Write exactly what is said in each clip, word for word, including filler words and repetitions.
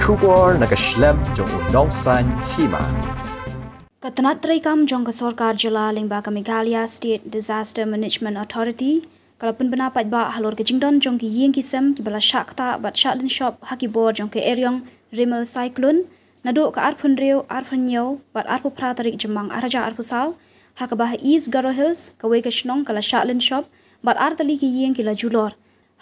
Khubor na ka shlem jong u nongsan hima. Ka tnat treikam jong ka sorkar jylla lyngba ka Meghalaya State Disaster Management Authority ka la pynbna paidbah halor ka jingdon jong ki ïing ki sem kiba la shah ktah bad shah lynshop ha ki bor jong ka eriong Remal Cyclone naduh ka arphew hynriew, arphew hynñiew bad arphew phra tarik Jymmang ar hajar arphew saw, ha kaba ha East Garo Hills kawei ka shnong ka la shah lynshop bad ar tylli ki ïing ki la julor.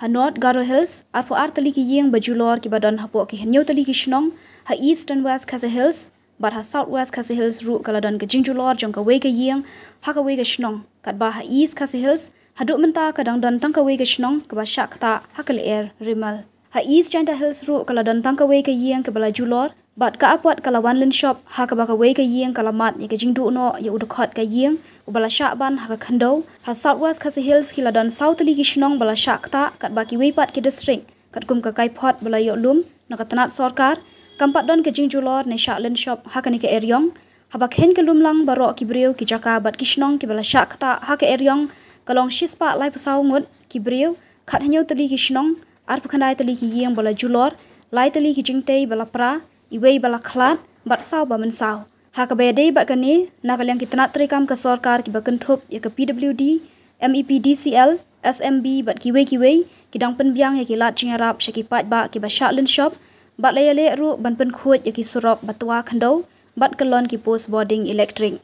Ha North Garo Hills, arphew ar tylli ki ïing ba julor kiba don hapoh ki hynñiew tylli ki shnong ha East and West Khasi Hills bad ha South West Khasi Hills ruh ka la don ka jingjulor jong kawei ka ïing ha kawei ka shnong, katba ha East Khasi Hills haduh mynta ka dang don tang kawei ka shnong kaba shah ktah ha ka lyer Remal. Ha East Jaintia Hills ruh ka la don tang kawei ka ïing kaba la julor bad ka apot ka la wan lynshop ha kaba kawei ka ïing ka la mad ïa ka jingduh noh ïa u dkhot ka ïing uba la shah ban ha ka khyndew. Ha South West Khasi Hills ki la don saw tylli ki shnong ba la shah ktah katba kiwei pat ki district katkum ka kaiphod ba la ïoh lum na ka tnat sorkar kam pat don ka jingjulor ne shah lynshop ha kane ka eriong. Haba kheiñ ka lumlang baroh ki briew, ki jaka bad ki shnong kiba la shah ktah ha ka eriong ka long shispah laiphew saw ngut ki briew, khathynñiew tylli ki shnong, arphew khyndai tylli ki ïing ba la julor, lai tylli ki jingtei ba la pra, iwei ba la khlad bad saw ba mynsaw. Ha kaba ïadei bad kane, na ka liang ki tnat treikam ka sorkar kiba kynthup ïa ka P W D, M E P D C L, S M B bad kiwei kiwei ki dang pynbiang ïa ki lad jingïarap sha ki paidbah kiba shah lynshop bad la ïaleh ruh ban pynkhuid ïa ki surok ba twa khyndew bad kyllon ki post bording elektrik.